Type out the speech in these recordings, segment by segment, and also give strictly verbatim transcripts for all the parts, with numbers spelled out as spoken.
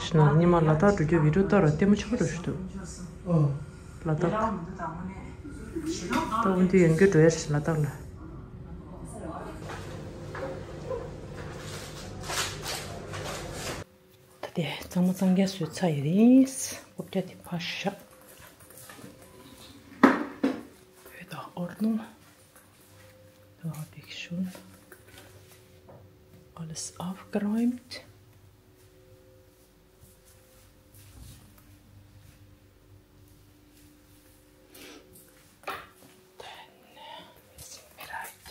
ཤི་ན་ཉི་མ་ལ་དྭགས་འགྲོ་རྒྱུ་བི་ཌིའོ་ལྟ་ར་ལྟད་མོ་ཆེན་པོ་འགྲོ་ཞིག་འདུག་ལ་དྭགས། ད་འོན་ཏེ་ཡང་བསྐྱར་འགྲོ་ཡ་རེད་ལ་དྭགས་ལ། ད་དེ་གཙང་མ་གཙང་རྐྱང་བཟོས་ཚར་ཡི་རེད། སྐོར་རྒྱག་དེ་ཕར་བཞག་བོད་དང་ཨོར་ནོ། Da habe ich schon alles aufgeräumt. Dann, äh, wir sind bereit.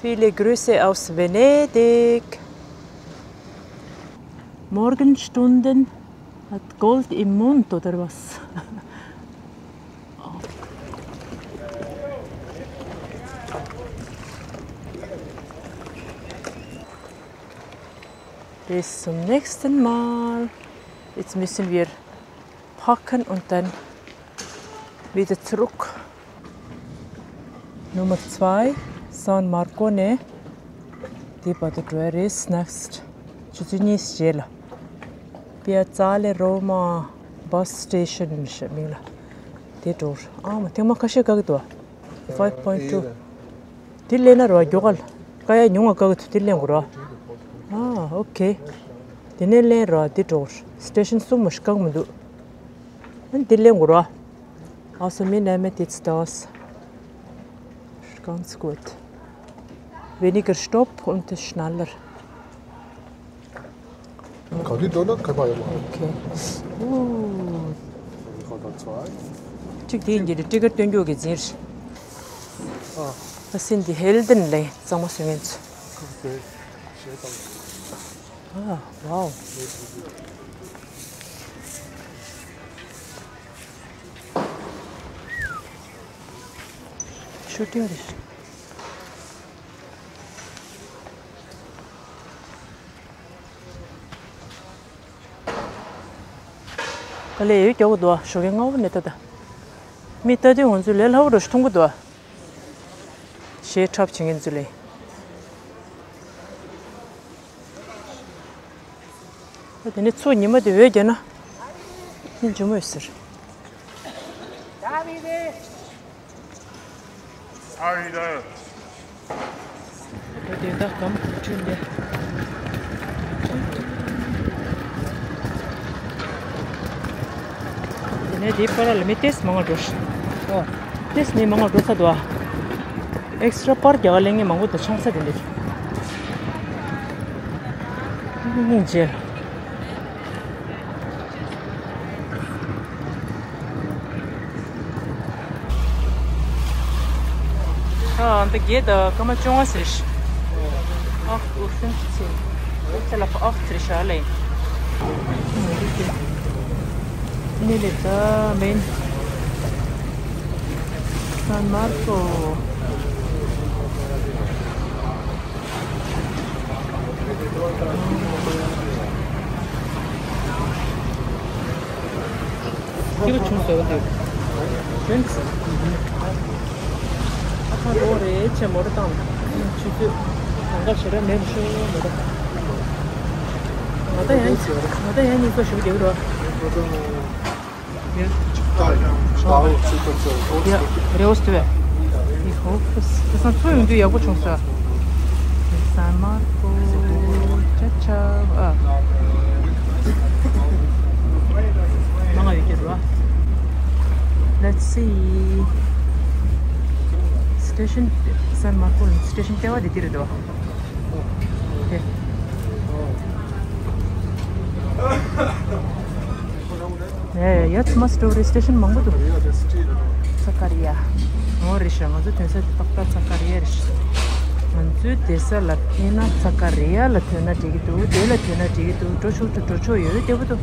Viele Grüße aus Venedig. Morgenstunden hat Gold im Mund, oder was? Bis zum nächsten Mal. Jetzt müssen wir packen und dann wieder zurück. Nummer zwei, San Marco ནས་འདི་བར་དུ་འགྲོ་ཡ་རེད། Next ཆུ་ཚོད་གཉིས་རྗེས་ལ། Piazzale Roma bus station ཞེས་མིང་ལ་དེ་འགྲོ། ཨ་མ་ཐེངས་མ་ཁ་ཤས་བཀག་གི་འདུག Five point two. དེ་སླེབས་ན་རོ་མགྱོགས་ག་ལ། ཀ་ཡ་ཉུང་ང་བཀག་གི་འདུག་དེ་སླེབས་དགོས་རོ། ཨ་ཨོ་ཁེ། དེ་ནས་སླེབས་རོ་དེ་འགྲོ། Station གསུམ་མ་ཞིག་བཀག་མི་འདུག་ཨ་དེ་སླེབས་དགོས་རོ། Also, mir nehmen jetzt das. Ganz gut. Weniger Stopp und schneller. ག་དུས་འགྲོ་ན་ཁ་པར་ཡོད་མ་རེད། ཨོ་ཁེ། ཨོ། གཅིག་དེ་ཡིན་གྱི་རེད། སྤྲི་དཀར་སྟོན་རྒྱུ་གི་འཛིན་རེད། ཨ། ད་སིན་དེ་ཧེལ་ཏན་ལེ་གཙང་མ་བཟོ་མཁན་ཚོ། ཨ་ཝའོ། ཤུ་ཊིང་རེད། ག་ལེ་ཡོད་རྒྱག་གི་འདུག་ཞོགས་ཀས་སྔ་པོ་ནས་ལྟ་ད། མི་ལྟ་དུས་ང་ཚོས་ལས་སླ་པོ་འདྲ་ཞིག་མཐོང་གི་འདུག་གཞས་འཁྲབ་བྱེད་མཁན་ཚོ་ལས། ཨ་དེ་ནས་ཚོ་ཉི་མ་དེ་འོད་རྒྱག་ན། ནི་འཇུ་མོ་ཡོད་ཟེར། ཨ་རི་ད། ད་དེ་ད་གམ་ཁུ་ཁྲིན་ལེ། དེ་ནས་དེའི་བར་ལ་མི་ཏེས་མང་བ་འགྲོ་ཤི། ཨོ། ཏེས་མི་མང་བ་འགྲོ་ས་འདུག་ཨ། ཨེག་སི་ཊྲ་པར་རྒྱག་ག་ལེན་མཁན་མང་པོ་དང་ཆང་ས་དེ་འདྲ། སྙིང་རྗེ། ཨ་འདི་བརྒྱད་དང་སྐར་མ་བཅོ་ལྔ་ཟེར་ཤག་ཨ་ཁུ་སུན་ཆེ། ཨ་ཁུ་ལ་ཨ་ཁུ་ཟེར་ཤག་ལེ། ནི་ལེ་ད་མེན། San Marco། སྐྱིད་པོ་བྱུང་ཟེར་བ་དེ། ཐེངས། ཨ་ཁ་རོགས་རེད་ཅེས་མོ་ར་བཏང་། ཆུ་ཚོད་གང་ག་ཞེ་དྲག་མེད་མི་ཤོག་མོ་ར། ང་ད་ཡང་ང་ད་ཡང་གཉིད་ཚོ་ཞུ་རྒྱག་རོགས། Ja, ja, super, super. Ja, raus du. Ich hoffe, es ist ein Freund, du ja gut schon so. San Marco, ciao, ciao. ཨ། མང་ང་ཡོད་ཀྱི་རེད་བ། Let's see. Station, San Marco station ལྟེ་བ་དེ་འདི་རེད་དོ། དེ། ཨེ། Jetzt must do station མང་པོ་འདུག Zakaria. ཨོ་རེད་ཤག་ང་ཚོ་ཐོན་ས་དེ་ཏག་ཏག་Zakaria རེད་ཤག་ང་ཚོའི་བསྡད་ས་ལ་ཕེབས་ན་Zakaria ལ་ཐོན་ན་འགྲིག་གི་འདུག་དེ་ལ་ཐོན་ན་འགྲིག་གི་འདུག་འགྲོ་ཆོག་འདུག་འགྲོ་ཆོག་ཡོད་རེད་བདེ་པོ་འདུག་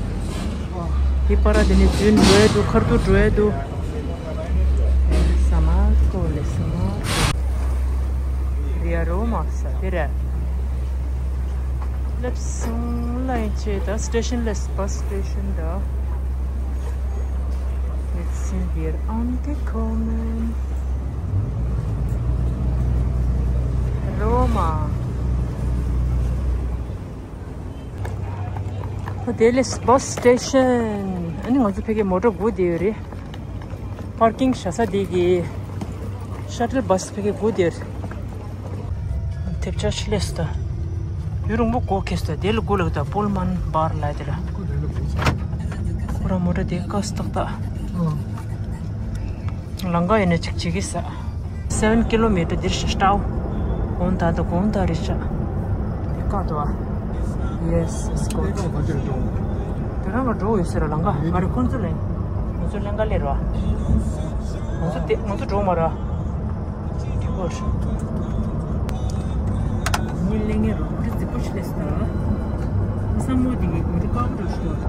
དེ་པར་དེ་ནས་རྫུན་འགྲོ་ཡ་འདུག་ཁ་ཐུག་འགྲོ་ཡ་འདུག་ས་མ་ རེད། སླེབས་སོང་། ལ་ཡིན་ཆེ་ད་སི་ཊེ་ཤན་སླེབས། བྷ་སི་སི་ཊེ་ཤན་ད། It's in here on the corner. Roma. ཨོ་དེ་ལས་བྷ་སི་སི་ཊེ་ཤན། ཨ་ནི་ང་ཚོ་ཕ་གིའི་མོ་ཊ་སྒུག་བསྡད་ཡོད་རེད། པར་ཀིང་བྱ་ས་དེ་གི་ཤ་ཊལ་བྷ་སི་ཕ་གིར་སྒུག་བསྡད་ཡོད་རེད། ཐེབས་ཆག་ཆེ་ལས་སུ་ད། ཡུན་རིང་པོ་སྒུག་ཁེལ་སོང་། དེ་ལ་སྒུག་ལ་ད་པུལ་མན་བྷར་ལབ་དེ་ལ། ཁོ་རང་མོ་ཊ་དེ་དཀའ་སུ་ཏག་ཏག་ལམ་ཁ་ཡིན་ན་ཅིག་བྱེད་ཀྱི་ས། Seven kilometer འདིར་ཤ་ཊལ། དགོང་དག་དང་དགོང་དག་རེད་ཤག་དེ་ཀ་དོ། Yes, it's good. དེ་ཀ་ག་ཅིར་འགྲོ། དེ་རང་ལ་འགྲོ་ཡོད་ཟེར་ར་ལམ་ཁ། ང་རེ་ཁོང་ཚོ་ལ་ཡིན། ང་ཚོ་ལེན་ག་ལེ་ར། ང་ཚོ་དེ་ང་ཚོ་འགྲོ་མ་ར། དེ་གོ་ཧྲ། མི་ལེན་ངེ་རོ་ཁོ་རེ་རྫིག་པོ་ཞིག་ལས་སྟ། བསམ་བློ་དེ་གི་མི་རུ་ཀག་འགྲོ་ཤོག་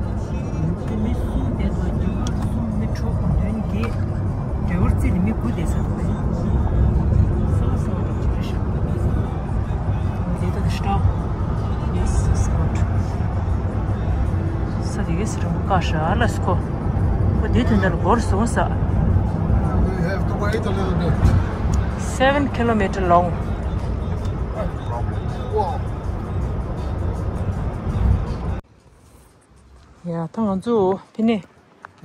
མི་གསུམ་དེ་དང་རྒྱུ་བ་གསུམ་མི་གྲོགས་དོན་གྱི་འབྲས་བུར་རྩིས་ནི་མི་དགུ་དེ་ས་དེ་ལས། སོ་སོ་དང་ཅི་རེ་ཤག་འདི་ད་དེ་ཤ་ཊལ། Yes, it's good. ས་དེ་གི་སི་རང་ཀ་ཤ་ལ་སྐོ། ཁོ་དེ་དོན་དག་ལ་སྒོར་སོང་ས། We have to wait a little bit. Seven kilometer long. Wow. ཡ་ད་ང་ཚོ་ཕི་ནས་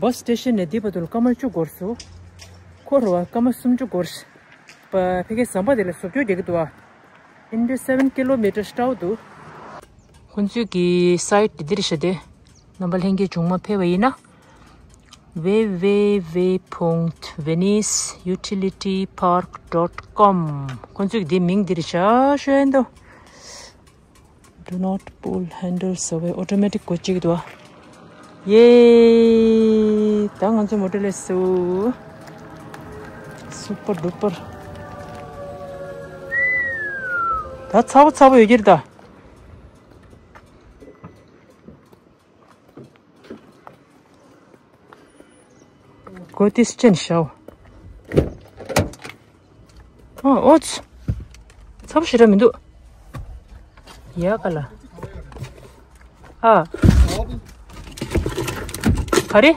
བྷ་སི་སི་ཊེ་ཤན་ནས་འདི་བར་དུ་ལ་སྐར་མ་བཅུ་འགོར་སོང་། ཁོ་ར་བ་སྐར་མ་སུམ་ཅུ་འགོར། ཕ་ཕ་གིའི་ཟམ་པ་དེ་ལ་བཟོ་བཅོས་རྒྱག་གི་འདུག་ཨ། ཨིན་ཌི་སེ་ཝན་ཀི་ལོ་མི་ཊར་ཤ་ཊལ་འདུག་ཁོང་ཚོའི་གི་སའིཊ་དེ་འདིར་བཞག་སྟེ། རྣམ་པ་ལྷན་རྒྱས་བྱུང་མ་ཕེབས་པ་ཡིན་ན། W W W dot venice utility park dot com། ཁོང་ཚོའི་གི་དེ་མིང་འདིར་བཞག་ཤོད་འདུག Do not pull handles away. Automatic སྒོ་ཕྱེ་གི་འདུག་ཨ། ཡེ། ད་ང་ཚོ་མོ་ཊ་སླེབས་སོང་། སུ་པར་ཌུ་པར། ད་ཚ་པོ་ཚ་པོ་ཡོད་ཀྱི་རེད་ད། གོ་ཏིས་ཅན་ཤའོ། ཨ་ཨོ་ཙི། ཚ་པོ་ཞེ་དྲག་མི་འདུག་ཡ་ག་ལ། ཨ། ག་རེ།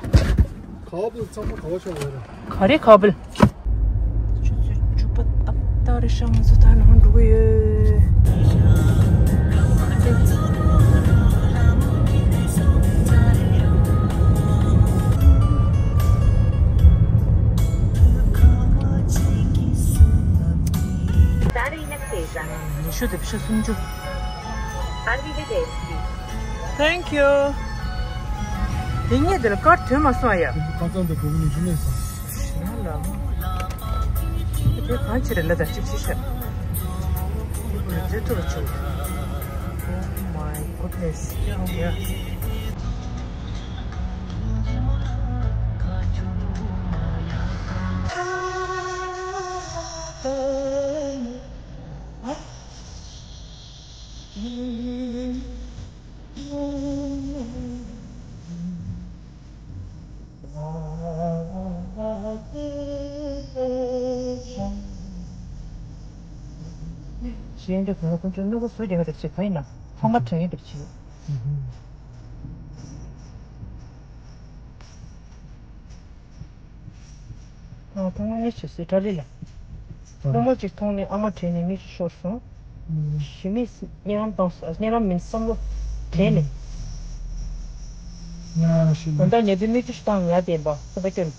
ཁ་བུལ་ཚང་མ་ག་བ་ཤོག་ལ་ར། ག་རེ་ཁ་བུལ། ཆུ་ཚོད་བཅུ་པ་ཏག་ཏག་རེད་ཤག་ང་ཚོ་ད་ནང་འགྲོ་གི་ཡོད། ཉི་ཤུ་དང་ཕྱེད་སུམ་ཅུ། Arrivederci. Thank you. དེ་ངས་དེ་ལ་ཀར་ཐོན་མ་སོང་ཡ། ཁ་ཚང་དུ་བུ་ཉི་ཤུ་མེད་སོང་། ཞེ་ལ། དེ་གང་ཕྱིར་ལ་ད་ཅིག་ཅིག་ཤ། དེ་ཐུ་རུ་ཆུ། Oh my goodness. ཡ། གཞན་དུ་གོ་ཀུན་སྤྱོད་སྣུག་པ་བཟོ་རྒྱག་ག་དེར་བྱེད་ག་ཡིན་ན་ཚང་མ་དྲན་ཡོད་པར་བྱེད། ཨ་ཐོག་མ་ནི་ཆུ་སྲིད་གྲ་རི་ལ། ཐོག་མ་གཅིག་མཐོང་ནས་ཨ་མ་དྲན་ནས་མིག་ཆུ་ཤོར་སོང་། ཞི་མིས་གཉིད་ལམ་བཏང་སོང་། གཉིད་ལམ་མིན་བསམ་བློ་དྲན་ནས། ང་ཞི་མི། ད་ལྟ་ཉལ་དུས་མིག་ཆུ་བཏང་ཡ་དེ་ཡིན་པ་སེམས་པ་སྐྱོ་ནས།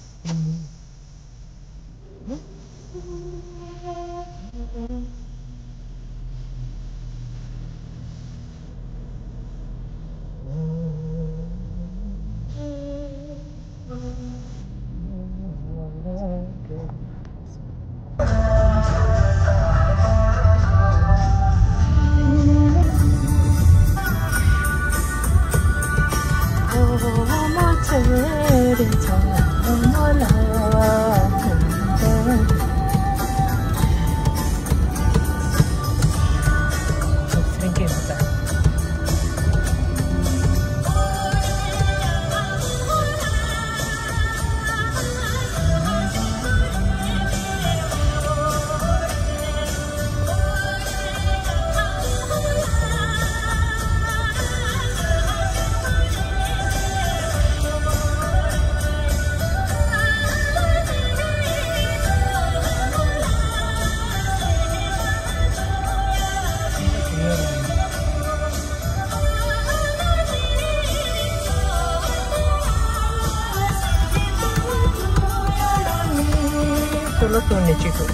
ལ་ཐོན་ནས་གཅིག་ཏུ།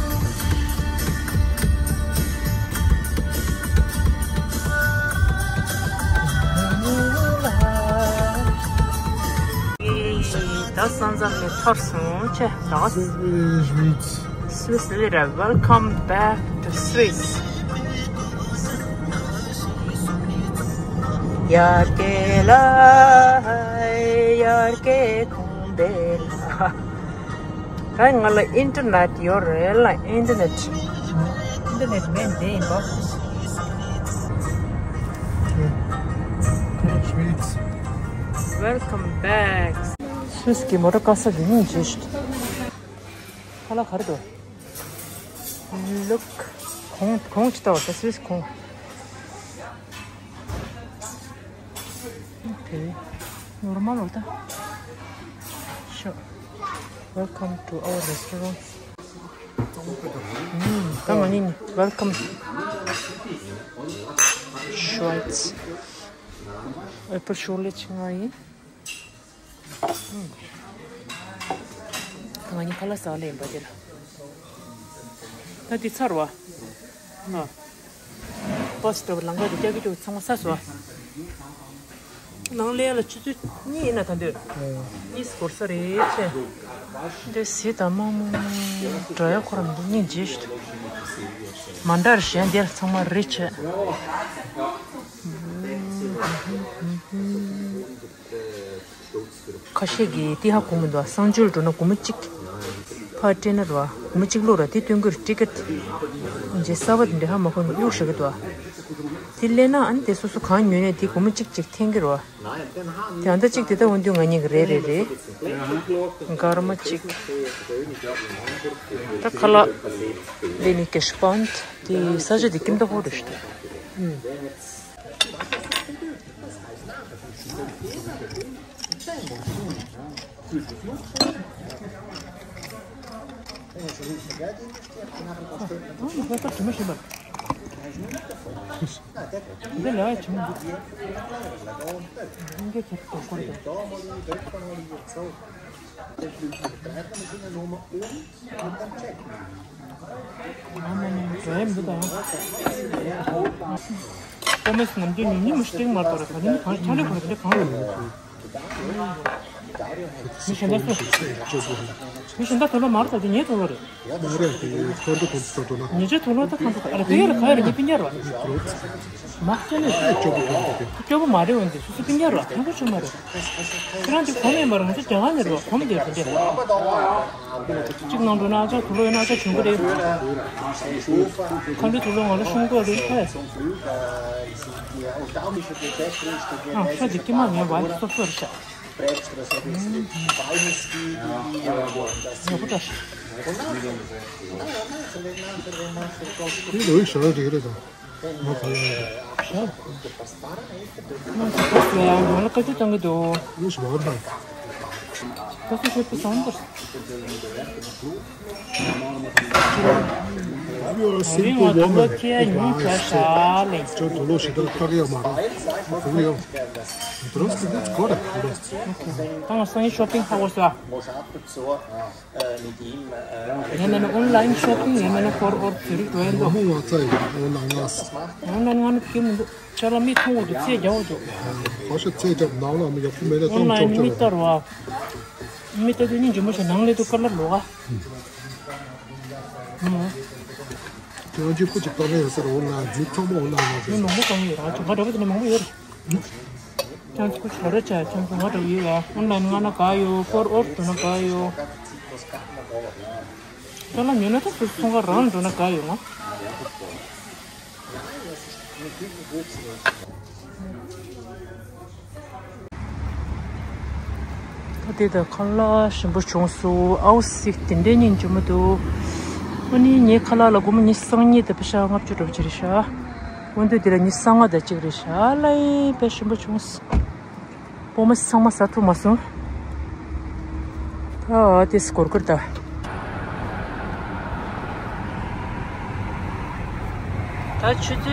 ད་ས་མཚམས་ནས་ཐར་སོང་ཆེ་ད། Swiss. Swiss Lira, welcome back to Swiss. ཡར་རྒྱས་ལ་ཡར་རྒྱས་གོང་འཕེལ་ལ། ད་ང་ལ་ཨིན་ཊར་ནེཊ་ཡོད་རེད་ལ། ཨིན་ཊར་ནེཊ། ཨིན་ཊར་ནེཊ་མེད་འདི་ཡིན་པ། Sweet. Welcome back. སུད་སི་གི་མོ་ཊ་ཀ་ས་འདི་ཉིད་བྱེད་ཤིག་ཁ་ལག་ག་རེ་འདུག Look. གོང་གོང་ཅི་ལྟ་བ་ད་སུད་སི་གོང་། Okay. Normal ལོ་ད། Sure. Welcome to our restaurant. ད་ང་གཉིས་welcome. Schweiz. Apple ཤོག་ལེ་ཆི་ང་ཡིན། ང་གཉིས་ཁ་ལག་ཟ་ལེ་ཡིན་པ་དེ་ལ། ད་འདི་ཚར་བ། ཨ། པ་སི་ཏྲ་བ་ལང་ཀ་དེ་རྒྱག་གི་འདུག་ཚང་མ་ཟ་སོང་། ནང་ལས་ལ་ཆུ་ཚོད་གཉིས་ཡིན་ན་ད་འདོད། གཉིས་སུ་འགོར་ས་རེད་ཆེ། འདྲེ་ཟི་དང་མང་མོ་འདྲ་ཡ་ཁོ་རང་འདི་གཉིས་རྗེས་ཤིག་མ་འདྲ་གཞན་དེར་ཚང་མ་རེད་ཆེ། ཁ་ཤས་ཀྱིས་དེ་ཧ་གོ་མི་འདུག་གསང་སྤྱོད་འགྲོ་ན་སྒོར་མོ་གཅིག་ཕར་སྤྲད་ན་རེད་བ། སྒོར་མོ་གཅིག་བླུགས་ར་དེ་སྟོན་གྱི་རེད། ཊི་ཀེ་ཊི་རྗེས་གསར་པ་དེ་འདྲ་ཧ་མ་གོ་ནས་གཡུག་བཞག་གི་འདུག་དེ་སླེབས་ན་ཨ་ནི་དེ་སོ་སོ་གང་ཉོས་ནས་དེ་སྒོར་མོ་གཅིག་གཅིག་འཐེན་གྱི་རེད་བ། དེ་ཨ་ད་གཅིག་དེ་ལྟ་འོན་དུས་ང་གཉིས་ཀྱི་རེད་རེད་རེད། སྐར་མ་གཅིག་ད་ཁ་ལག་ལས་ནི་ཀེ་ཤི་པན་དེ་ས་ཆ་དེ་ཀིམ་ད་ཧོ་རེད་ཤི། ཨ་མ་ནི་འགྲོ་ཡ་མི་འདུག་ད། ཀོ་མེས་ནམ་རྒྱུན་ཉུང་ཉུང་མ་ཞིག་སྟེང་མར་དོར་ག་ནི་གང་ཆ་ལེ་ཁོ་རེ་གང་རེད། མི་གཞན་དག་སུ། མི་གཞན་དག་དོ་ལོ་མར་དོར་དེ་ངའི་དོ་ལོ་རེད། མ་རེད་དེ་ཁོ་འགྲོ་དོན་དུ་དོ་ན། ཉེ་ཆར་དོ་ལོ་ད་གང་དུ་ཨ་རེ་དེ་ཡོད་རེད་ག་ཡོད་རེད་ངའི་པིན་རྒྱ་རེད་བ། མ་ཁྱོད་ནི་སྐྱོ་པོ་མ་རེད་འོན་ཏེ་སུ་སུ་པིན་རྒྱ་རེད་བ་ཐང་པོ་ཆོད་མ་རེད། ཁྱེད་རང་དེ་གོམ་ཡིན་པར་ང་ཚོ་རྒྱ་གར་ནས་རེད་བ་གོམ་རྒྱག་གི་འདྲ། གཅིག་ནང་འགྲོ་ན་ཨ་ཅག་དུག་ལོག་ཡོད་ན་ཨ་ཅག་གྱོན་གི་རེད། ཁམས་པའི་དུག་ལོག་ང་ལ་ཤོང་གི་རེད་ཧེ། ཨ་ཤ་འདི་ཀྱི་མ་ངའི་བ་ཡི་སོབ་སོབ་རེད་ཤག་ཡག་པོ་འདྲ། དེ་ལོས་ཞོར་རེད་རེད་དང་། ང་ཚོ་ལ་ཡང་ང་ལ་བཀའ་བཀྱོན་གཏོང་གི་འདུག་ལུས་ཞིག་མ་འདང་། ད་སུ་ཞོད་པོ་བཟང་པོ། Are you a simple woman? ཁྱེད་ཉུང་ཤ་ཤ་ལེ། ཁྱོད་དུ་ལོ་ཞིག་ད་བཀག་ཡག་མ་རེད། གུ་ཡོ། Просто здесь город, просто. ད་ང་སང་ཉིན་ཤོ་པིང་ཧ་གོ་སོང་། ཡང་མིན་ན་ཨོན་ལའིན་ཤོ་པིང་ཡང་མིན་ན་ཁོར་ཨོར་ཛུ་རིག་འགྲོ་ཡིན་འདུག་མོ་ང་ཚ་ཡིན་ཨོན་ལའིན་ང་ས། ཨོན་ལའིན་ང་ནི་སྐྱིད་མི་འདུག་ཅ་ལག་མི་མཐོང་གི་འདུག་རྩིས་རྒྱག་འོ་འདུག་ཁོ་ཤ་རྩིས་རྒྱབ་ནང་ལ་མི་ཡག་པོ་མེད་ན་ཨོན་ལའིན་མི་ལྟར་བ། མི་ལྟ་དུས་སྙིང་རྗེ་མོ་ཞིག་ནང་ལས་དུ་དཀར་ལ་ལོག་ག་ཁྱེད་རང་གཅིག་པུ་ཅིག་གཏོང་གི་ཡོད་ཟེར་ཨོན་ལའིན་མི་ཚང་མ་ཨོན་ལའིན་ང་ཚོ། མི་མང་པོ་གཏོང་གི་ཡོད་ར་ང་འདྲ་པོ་དེ་ནས་མང་པོ་ཡོད་རེད། ཁྱེད་ཚོ་ཁུ་ཆོ་ར་ཆ་ཁྱེད་ཚོ་ང་འདྲ་ཡོད་ཡ་ཨོན་ལའིན་ང་ན་ག་ཡོད་ཁོར་ཨོར་འགྲོ་ན་ག་ཡོད། ཅ་ལག་ཉོས་ན་ད་ཁོ་ཚོ་ཁ་རང་འགྲོ་ན་དགའ་ཡོད་ང་། ད་དེ་ད་ཁ་ལག་ཞིམ་པོ་བྱུང་སོང་། ཨའོ་སི་དེ་འདྲའི་སྙིང་རྗེ་མོ་འདུག་ཨ་ནི་ངའི་ཁ་ལག་ལ་སྒོར་མོ་ཉི་ཤུ་རྩ་གཉིས་དང་པེ་ཤ་ལྔ་བཅུ་འདྲ་པོ་ཅིག་རེད་ཤག་འོན་ཏེ་དེ་ལ་ཉི་ཤུ་རྩ་ལྔ་དང་གཅིག་རེད་ཤག་ལའི་དཔེ་ཞིམ་པོ་བྱུང་སོང་། སྤོ་མ་ཚང་མ་ཟ་ཐུབ་མ་སོང་། ད་དེ་སྐོར་སྐོར་ད། ད་ཆུ་ཚོད་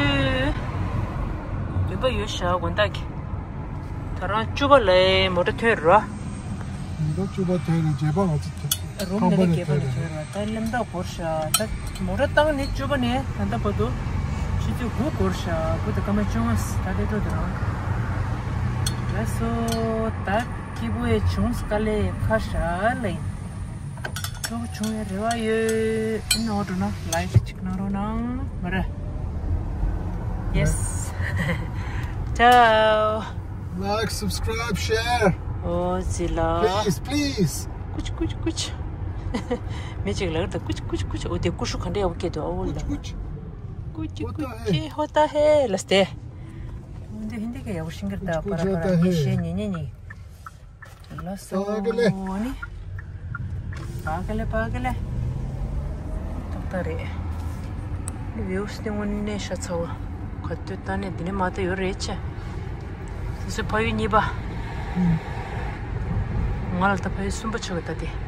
བདུན་པ་ཡོད་ཤག་དགོང་དག་གི། ད་རང་བཅུ་པ་ལ་མོ་ཊ་ཐོན་ར། མོ་ཊ་བཅུ་པ་ཐོན་ནས་བརྒྱད་པ་ང་ཚོ་ཐོན། རུམ་ནས་བརྒྱད་པ་ལ་བྱོན་ར། ད་གླེམ་ཐག་འགོར་ཤག་ད་མོ་ཊ་བཏང་ནས་བཅུ་པ་ནས་ད་ལྟ་བར་དུ་ཆུ་ཚོད་དགུ་འགོར་ཤག་དགུ་དང་སྐར་མ་བཅོ་ལྔ། ད་ལྟ་འགྲོ་དུ་རང་ལ་སོ། ད་སྐྱིད་པོ་ཡེ་བྱུང་དཀའ་ལས་ཁག་ཤག་ལ་ཡིན། སྤྲོ་པོ་བྱུང་བའི་རེ་བ་ཡོད། ཨེ་ནོ་འགྲོ་ན་ལའིག་ཅིག་གནང་རོགས་གནང་། མ་རེད། Yes. Ciao. Like, subscribe, share. ཨོ་ཟི་ལ། Please, please. ཀུཆ་ཀུཆ་ཀུཆ། མི་གཅིག་ལ་ད་ཀུཆ་ཀུཆ་ཀུཆ། ཨོ་དེ་ཀུ་ཤུ་ག་འདྲ་ཡག་པོ་སྐད་འདུག་ཨོ་ལ། ཀུཆ་ཀུཆ། ཀུཆ་ཀུཆ། ཧོ་ད་ཧེ་ལ་སྟེ། འདི་ཧིན་དི་གི་ཡག་པོ་ཤིང་གི་ད་པ་ར་པ་ར་ཧི་ཤེ་ཉི་ཉི་ཉི། ལ་སོ་ནི། པ་ག་ལེ་པ་ག་ལེ། ཏག་ཏག་རེད། ཝིའུ་སི་དེ་དངོས་གནས་ཤ་ཚ་བ། ག་དུས་ལྟ་ནས་འདི་ནས་མ་ལྟ་ཡོད་རེད་ཆེ། སོ་སོའི་ཕ་ཡུལ་གཉིས་པ། ང་ལ་ད་ཕ་ཡུལ་གསུམ་པ་ཆགས་ཀྱི་ད་དེ།